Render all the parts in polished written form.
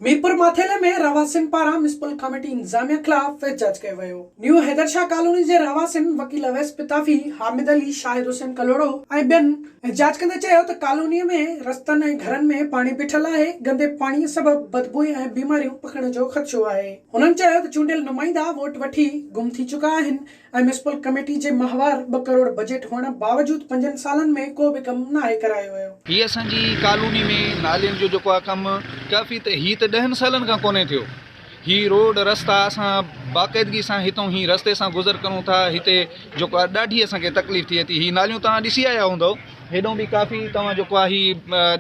ميرپور ماٿيلي ۾ رهواسين پاران municipal committee انتظاميا خلاف احتجاج ڪيو ويو. نيو حيدر شاهه ڪالوني جي رهواسين وڪيل اويس پتافي، حامد علي، شاهد حسين ڪلهوڙو ۽ ٻين احتجاج ڪندي چيو ته ڪالوني ۾ رستن ۽ گهرن ۾ پاڻي بيٺل آهي، گندي پاڻي سبب بدبوء ۽ بيماريون پکڙڻ جو خدشو آهي. هنن چيو ته چونڊيل نمائندا ووٽ وٺي گم ٿي چڪا آهن ۽ ميونسپل ڪميٽي جي ماهوار ٻه ڪروڙ بجيٽ هئڻ باوجود پنجن سالن ۾ ڪو به ڪم ناهي ڪرايو ويو. هي اسان جي ڪالوني ۾ نالين جو جيڪو آ ڪم ڪافي ته هي ته ڏهن سالن کان ڪونهي ٿيو هي روڊ رستا اسان باقاعدگي سان هتون هي رستي سان گذر ڪرون ٿا هتي جيڪو آ ڏاڍي اسان کي تڪليف ٿئي ٿي هي ناليون توهان ڏسي آيا هوندؤ هيڏون به ڪافي توهان جيڪو آ هي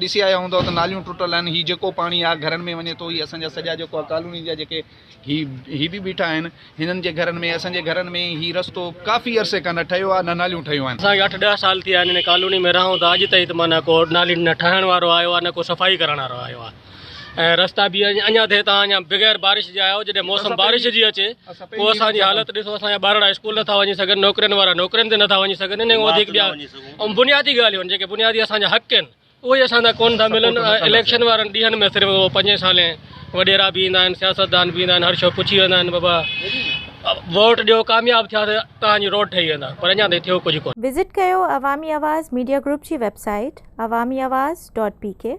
ڏسي آيا هوندؤ ته ناليون ٽٽل آهن هي جيڪو پاڻي آ گهرن ۾ وڃي ٿو هي اسان جا سڄا جيڪو آ ڪالوني جا جيڪي هي هي به بيٺا آهن هنن جي گهرن ۾ اسان جي گهرن ۾ هي رستو ڪافي عرصي کان نه ٺهيو آهي نه ناليون ٺهيون آهن. اسان کي اٺ ڏهه سال ٿي ويا آهن هن ڪالوني ۾ رهون ٿا اڄ تائين ته معنيٰ ڪو نالي نه ٺاهڻ وارو آيو آهي نه ڪو صفائي ڪرڻ وارو آيو آهي ۽ رستا به اڃا تائين توهان اڃا بغير بارش جي آيا آهيو جڏهن موسم بارش جي اچي پوء اسان جي حالت ڏسو اسان جا ٻارڙا اسڪول نٿا وڃي سگهن نوڪرين وارا نوڪرين تي نٿا وڃي سگهن ان کان وڌيڪ ٻيا بنيادي ڳالهيون آهن جيڪي بنيادي اسان جا حق آهن اهي اسان تان ڪونه ٿا ملن اليڪشن وارن ڏينهن ۾ صرف اهو پنجين سالين وڏيرا به ايندا آهن سياستدان به ايندا آهن هر شو پڇي ويندا آهن بابا ووٽ ڏيو ڪامياب ٿيا ته توهان جي روڊ ٺهي ويندا پر اڃا تائين ٿيو ڪجهه ڪونه. وزٽ ڪيو عوامي آواز ميڊيا گروپ جي website Awami Awaz dot P K.